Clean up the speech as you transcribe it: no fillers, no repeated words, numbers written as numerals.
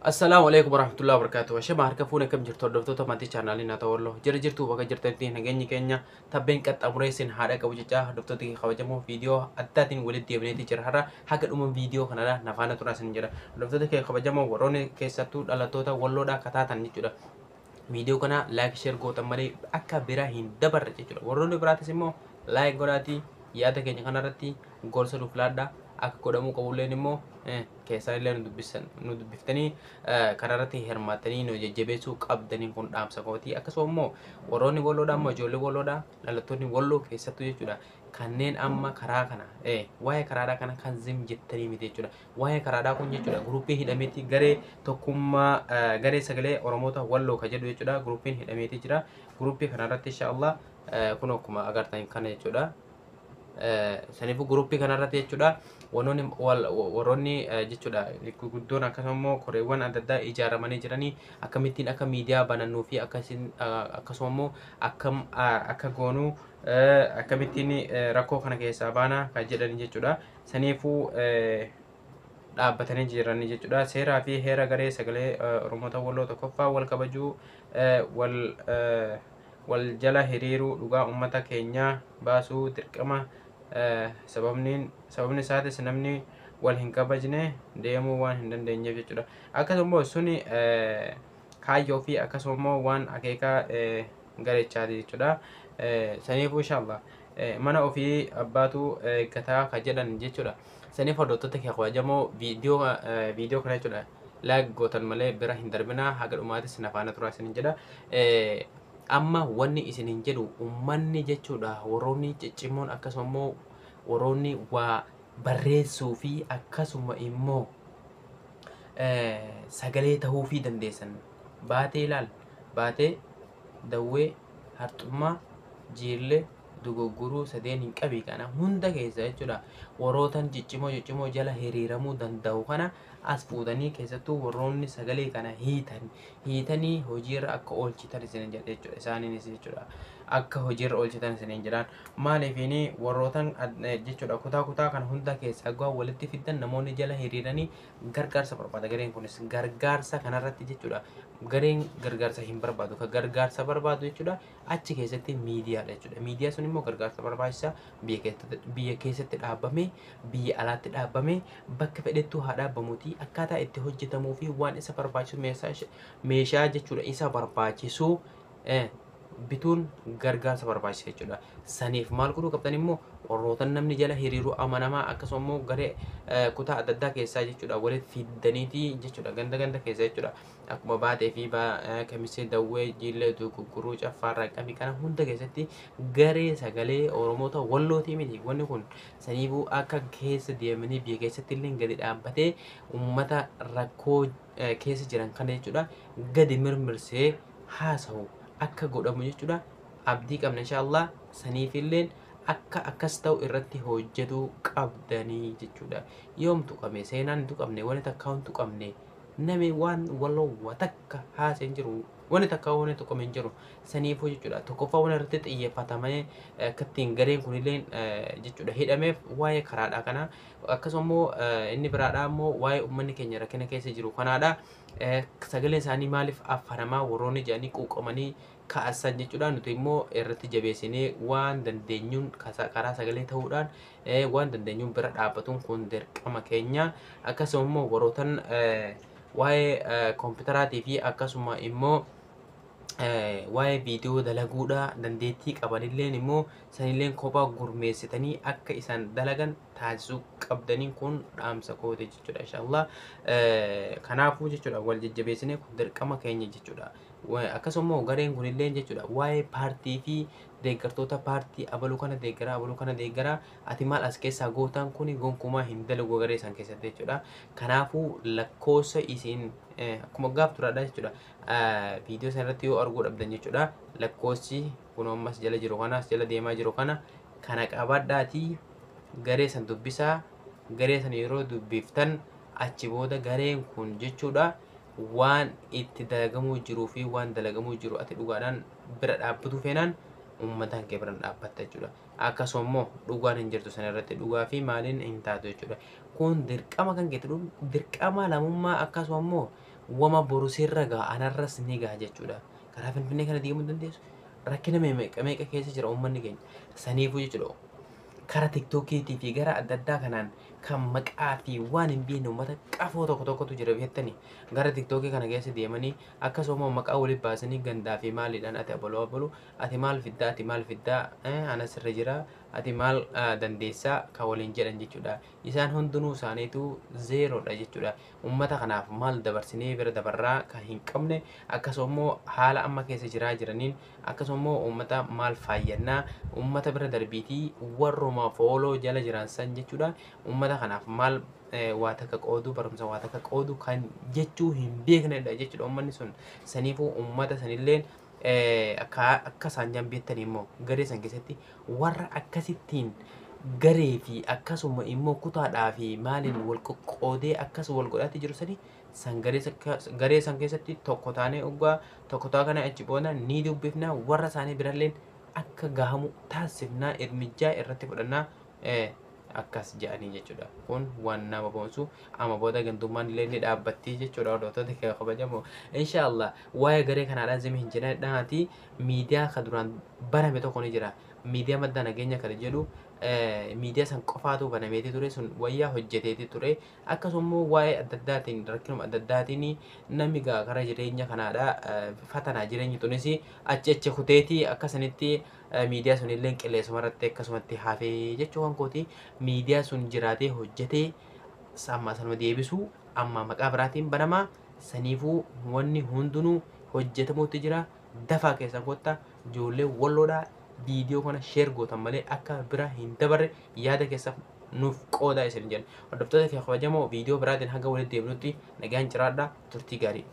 Assalaamu alaikum warahmatullahi wabarakatuh. Ashama harka fuune, akkam jirtu hordoftoota maatii chaanaalii Naata Walloo? Jira jirtu, bakka jirtanitti nageenyi keenya tabbeen qaxxaamuree isin haadha qabu jecha, hordoftoota kabajamoo, viidiyoo addaatiin walitti deebineeti jira. Har'a haga dhuma viidiyoo kanarra nafaana turaa isin jira. Hordoftoota keenya kabajamoo, warroonni keessattuu dhalattoota Walloodhaa akka taatan jechuudha. Viidiyoo kana like, share gootan malee akka bira hin dabarre jechuudha. Warroonni biraatis immoo like godhaatii yaada keenya kanarratti gorsa nuuf laadhaa, akka godhamuu qabulleen immoo keessaan illee nu dubbiftanii kanarratti hirmaattanii nu jajjabeessuu qabdanii, kun dhaamsa kooti. Akkasuma immoo warroonni Walloodhaa immoo ijoollee Walloodhaa, dhalattoonni Walloo keessattuu jechuudha, kanneen amma karaa kana waa'ee karaadhaa kana kan zim jettanii miti jechuudha. Waa'ee karaadhaa kun jechuudha, guruppii hidhameeti garee tokkummaa garee sagalee Oromoota Walloo ka jedhu jechuudha, guruppiin hidhameeti jira. Guruppii kanarratti insha Allah kun akkuma agartan kana jechuudha. Saniifuu guruppii kanarratti jechuudha, warroonni jechuudha gurguddoon akkasuma immoo koreewwan adda addaa ijaaramanii jiranii akkamittiin akka miidiyaa banannuu fi akkasuma immoo akkam akka goonuu, akkamittiin rakkoo kana keessaa baana kan jedhani jechuudha. Saniifuu dhaabbatanii jiranii jechuudha. Seeraa fi heera garee sagalee Oromoota Walloo tokkoffaa wal kabajuu, wal jala hiriiruu, dhugaa uummata keenyaa baasuu dirqama. Sababni isaatis namni wal hin kabajne deemuu waan hin dandeenyeef jechuudha. Akkasuma immoo suni kaayyoo fi akkasuma immoo waan akeekaa garechaati jechuudha. Saniifuu inshallah mana ofii abbaatu eeggataa ka jedhan jechuudha. Saniif hordoftoota kee kabajamoo, viidiyoo kana jechuudha like gootan malee bira hin darbinaa, haga dhumaatis na faana turaa isinin jedha. Amma wanni isinin jedhu, ummanni jechuudha, warroonni ciccimoon akkasuma immoo warroonni waa barreessuu fi akkasuma immoo sagalee ta'uu fi dandeessan, Baatee ilaal, Baatee, Dawwee, Harxummaa, Jiillee, Dogoggoruu sadeen hin qabi, kana hunda keessa jechuudha, warrootan ciccimoo ciccimoo jala hiriiramuu danda'u kana as fuutanii, keessattuu warroonni sagalee kana hiitan hiitanii hojiirra akka oolchitan isin jedha jechuudha. Isaaniinis jechuudha akka hojiirra oolchitan isiniin jedhaan. Maaliifiini warrootan jechuudha kutaa kutaa kana hunda keessaa gaa walitti fiddan, namoonni jala hiriiranii gargaarsa barbaada. Gareen kunis gargaarsa kanarratti jechuudha, gareen gargaarsa hin barbaadu, ka gargaarsa barbaadu jechuudha achi keessatti miidiyaadha jechuudha. Miidiyaa sun immoo gargaarsa barbaachisaa, biyya keessatti dhaabbame, biyya alaatti dhaabbame, bakka fedhettuu haa dhaabbamuuti, akkaataa itti hojjetamuu fi waan isa barbaachisu, meeshaa jechuudha isa barbaachisu bituun gargaarsa barbaachisa jechuudha. Saniif maal godhuu qabdan immoo, warrootan namni jala hiriiruu amanamaa, akkasuma immoo garee kutaa adda addaa keessaa jechuudha walitti fiddaniiti jechuudha, ganda ganda keessa jechuudha, akkuma Baatee fi Kamisee, Dawwee, Jiillee, Dugugguruu, Caffaarraa qabii kana hunda keessatti garee sagalee Oromoota Wallootii miti wanni kun. Saniifuu akka keessa deemanii biyya keessatti illee gadi dhaabbatee uummata rakkoo keessa jiran kana jechuudha gadi mirmirsee haasa'u akka godhamu jechuudha abdii qabna inshallah. Saniifilleen akka akkas ta'u irratti hojjetuu qabdanii jechuudha. Yoom tuqame seenaan hin tuqamne, wani takka hin tuqamne, nami waan Walloo wa takka haasee hin jiru, wani takka wani tuqame hin jiru. Saniifuu jechuudha, tokkoffaa wani irratti xiyyeeffatamee akka ittiin gareen kunilleen jechuudha hidhameef waa'ee karaadhaa kana, akkasuma immoo inni biraadhaa immoo waa'ee uummanni keenya rakkina keessa jiru kanaadha. Sagaleen isaanii maaliif affanamaa warroonni jedhanii quuqamanii ka'asan jechuudha, nuti immoo irratti jabeessinee waan dandeenyuun karaa sagalee ta'uudhaan waan dandeenyuun bira dhaabbatuun kun dirqama keenya. Akkasuma immoo warrootan waa'ee koompiteraatii fi akkasuma immoo waa'ee viidiyoo dalaguudha dandeettii qabanilleen immoo sanilleen kophaa gurmeessitanii akka isaan dalagan taasisuu qabdanii, kun dhaamsa kooti jechuudha inshallah. Kanaafuu jechuudha wal jajjabeessinee kun dirqama keenya jechuudha. Akkasuma immoo gareen kunillee jechuudha waa'ee paartii fi deeggartoota paartii, abaluu kana deeggaraa, abaluu kana deeggaraa, ati maal as keessaa gootaan, kun gonkumaa hin dalagu garee isaan keessatti jechuudha. Kanaafuu lakkoofsa isin akkuma gaaf turaadha jechuudha, viidiyoo sana irratti yoo arguu dhabdan jechuudha, lakkoofsi kun ammas jala jiru kanas jala deemaa jiru kana qabadhaatii garee san dubbisaa. Garee san yeroo dubbiftan achi booda gareen kun jechuudha waan itti dalagamuu jiruu fi waan dalagamuu jiru ati dhugaadhaan bira dhaabbatu feenaan uummataan kee bira dhaabbatta jechuudha. Akkasuma immoo dhugaan hin jirtu sana irratti dhugaa fi maaliin hin taatu jechuudha. Kun dirqama kan keetti, dirqama lammummaa, akkasuma immoo Wama boru sirra ga'a anarras ni ga'a jechuudha. Karaa Finfinnee kana deemuu hin dandeessu. Rakkina meeqa meeqa keessa jira uummanni keenya. Saniifuu jechuudha. Kara tiktookiitii fi gara adda addaa kanaan kan maqaa fi waan hin beekne uummata qafoo tokko tokkotu jira beektanii gara tiktookii kana keessa deemanii akkasuma maqaa waliif baasanii gandaa fi maaliidhaan ati abaluu abaluu ati maal fiddaa ati maal fiddaa anas irra jira ati maal dandeessaa kan waliin jedhan jechuudha. Isaan hundinuu isaaniitu zeeroodha jechuudha. Uummata kanaaf maal dabarsinee bira dabarraa kan hin qabne akkasuma immoo haala amma keessa jiraa jiraniin akkasuma immoo uummata maal faayyannaa uummata bira darbiitii warruma fooloo jala jiran san jechuudha. Uummata kanaaf maal waa takka qooduu barumsa waa takka qooduu kan jechuu hin beeknedha jechuudha uummanni sun. Saniifuu uummata sanilleen akka isaan jambeettan immoo garee san keessatti warra akkasittiin garee fi akkasuma immoo kutaadhaa fi maaliin wal qoqqoodee akkas wal godhaatti jiru sani san garee san keessatti tokko taanee dhugaa tokko taa kana achi booda ni dubbifna warra isaanii biralleen akka gahamu taasifnaa irmijjaa irratti fudhannaa akkas jedhanii jechuudha. Kun waan nama boonsu amma booda gandummaan illee ni dhaabbatti jechuudha hordoftoota kee kabajamoo. Inshaallah waa'ee garee kanaadhaan zimi hin jedhanaati miidiyaa kan duraan barame tokko ni jira. Miidiyaa madda nageenya kan jedhu miidiyaa san qofaatu banameeti ture sun wayyaa hojjeteeti ture. Akkasuma immoo waa'ee adda addaatiin rakkinuma adda addaatiin namni gaa karaa jireenya kanaadha fatanaa jireenyi tunis achi achi kuteeti akkasanitti miidiyaa sun illee qilleensuma irratti akkasumatti hafee jechuu kan kooti miidiyaa sun jiraatee hojjetee amma sanuma deebisuu amma maqaa biraatiin banamaa saniifuu wanni hundinuu hojjetamuutti jira dafaa keessan kottaa ijoollee walloodhaa viidiyoo kana sheer gootan malee akka bira hin dabarre yaada keessa nuuf qoodaa isin jenna. Hordoftoota kee kabajamoo viidiyoo biraatiin hanga walitti deebinutti nagaan jiraadhaa turtii gaarii.